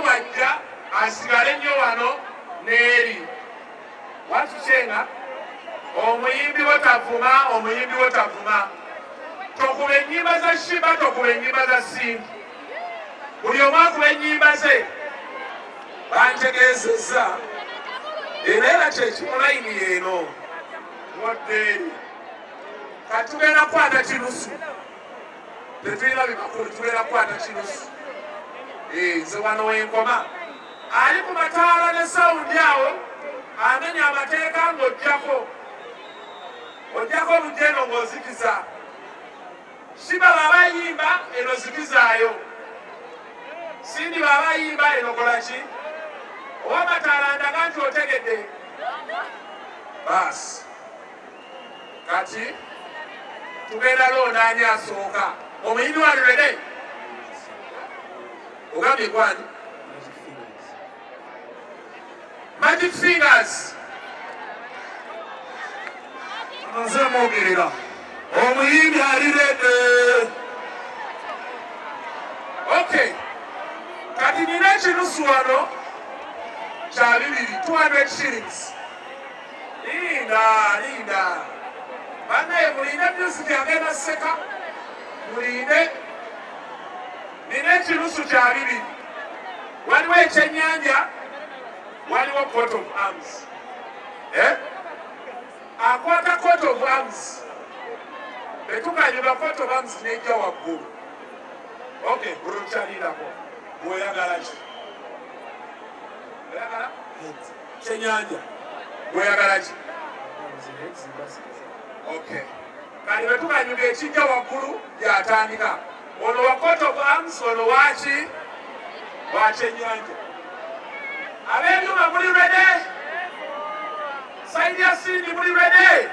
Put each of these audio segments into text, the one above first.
bw'ajja asigale nnyo wano n'eri. Watukyenga omuyimbi wo tavuma, omuyimbi wo tavuma. Tokuba ennyimba za Sheebah, tokuba ennyimba za Cindy. Buli omu akuba ennyimba ze. Bantegeezezza era kyekimu layini eno wadde eri. Kati tugenda kukwata kinusu, tetulina bibakuli, tugenda kukwata kinusu. Nze wano wenkoma. Ali ku mataala ne sawundi awo amenya amateeka ng'ojjako ojjako bujja eno ng'ozikiza. Sheebah bw'aba ayimba eno zikizaayo, Cindy bw'aba ayimba eno kola ki? Owamataala ndaga nti otegedde. Baasi kati tugenda londa ani asooka. Omuyimbi wali ready? Ogambye gwani? Magic Fingers. Nze mwogerera omuyimbi ali ready. Okay, kati nina ekinusu wano kya 200, 200 shillings. Linda, linda bannaye, mulinde music agenda seka, mulinde. Nina ekinusu kya 200, waliwo ekyennyanja, waliwo coat of arms. Eh? Akwata coat of arms, betukanyuga coat of arms nejja waggulu. Okay, bulukyalirako bw'oyagala ki? Oyagala kyennyanja? Bw'oyagala ki? Okay, kati betukanyuga ekijja waggulu yatandika. Ono wa coat of arms, ono waki? Wa kyennyanja. Ab'ebyuma muli ready? Side ya Cindy muli ready?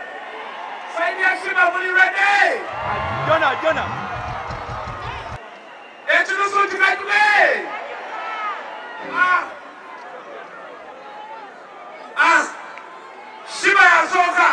Side ya Sheebah muli ready? Jona, Jona. Ekinusu kikanyuge. Ah. Ah. Sheebah yasooka.